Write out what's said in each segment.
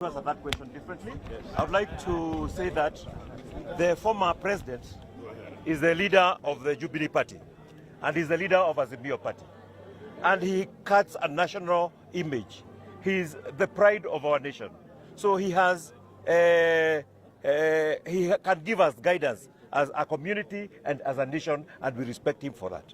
Answer that question differently. I would like to say that the former president is the leader of the Jubilee Party and is the leader of Azimio Party. And he cuts a national image. He is the pride of our nation. So he can give us guidance as a community and as a nation, and we respect him for that.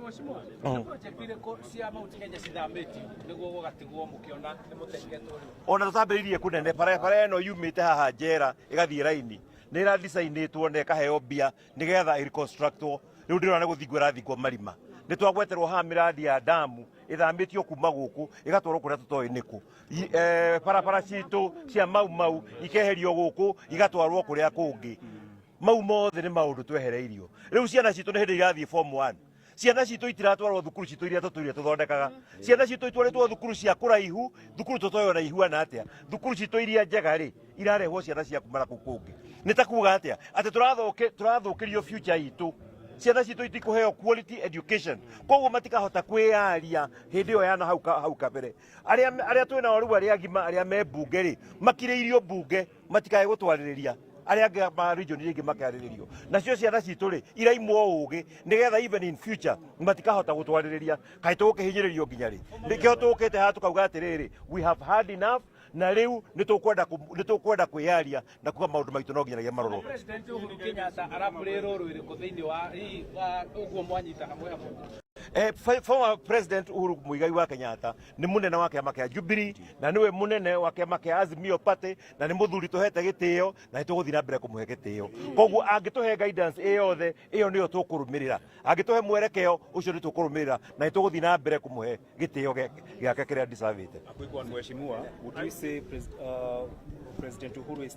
Mheshimiwa, nĩ project irĩkũ cia Mount Kenya cithamĩtio nĩguo gũgatigwo mũkĩona nĩ mũtengetwo rĩu? Ona tũtambĩrĩirie kũnene, barabara ĩno yumĩte haha njera ĩgathiĩ raini nĩ ĩradicainĩtwo na ĩkaheo mbia nĩgetha ĩreconstructwo. Rĩu ndĩrona nĩ gũthingwo ĩrathingwo marima. Nĩ twagweterwo haha mĩradi ya damu ĩthamĩtio kuma gũkũ ĩgatwarwo kũrĩa tũtoĩ nĩkũ. Barabara citũ cia Mau Mau ikeherio gũkũ igatwarwo kũrĩa kũngĩ. Mau mothe nĩ maũndũ twehereirio. Rĩu ciana citũ nĩ hĩndĩ irathiĩ form 1. Ciana citũ itiratwarwo thukuru citũ iria tũtũire tũthondekaga. Ciana citũ itwarĩtwo thukuru cia kũraihu, thukuru tũtoĩ ona ihuana atĩa. Thukuru citũ iria njega rĩ, irarehwo ciana cia kuma na kũu kũngĩ. Nĩ ta kuga atĩa? Atĩ tũrathũkĩrio future itũ. Ciana citũ itikũheo quality education, koguo matikahota kwĩyaria hĩndĩ ĩyo yana hau kabere. Arĩa twĩ nao rĩu, arĩa agima, arĩa me mbunge rĩ, makirĩirio mbunge matikae gũtwarĩrĩria arĩa angĩ ma region iria ingĩ makarĩrĩrio. Nacio ciana citũ rĩ, iraimwo ũgĩ nĩgetha even in future matikahota gũtwarĩrĩria. Kaĩ tũgũkĩhinyĩrĩrio nginya rĩ? Nĩkĩo tũkĩte haha tũkauga atĩrĩrĩ, we have had enough, na rĩu nĩ tũkwenda kwĩyaria na kuga maũndũ maitũ no nginyagia marorwo. President Uhuru Kenyatta araplay role ĩrĩkũ thĩinĩ wa hihi wa ũguo mwanyitana mwĩ hamwe? Former President Uhuru Muigai wa Kenyatta nĩ mũnene wa kĩama kĩa Jubilee na nĩwe mũnene wa kĩama kĩa Azimio Party, na nĩ mũthuri tũhete gĩtĩo na nĩ tũgũthiĩ na mbere kũmũhe gĩtĩo. Koguo angĩtũhe guidance ĩ yothe, ĩyo nĩyo tũkũrũmĩrĩra. Angĩtũhe mwerekeo ũcio, nĩ tũkũrũmĩrĩra na nĩ tũgũthiĩ na mbere kũmũhe gĩtĩo gĩake kĩrĩa deservĩte. A quick one, Mheshimiwa. Would you say President Uhuru is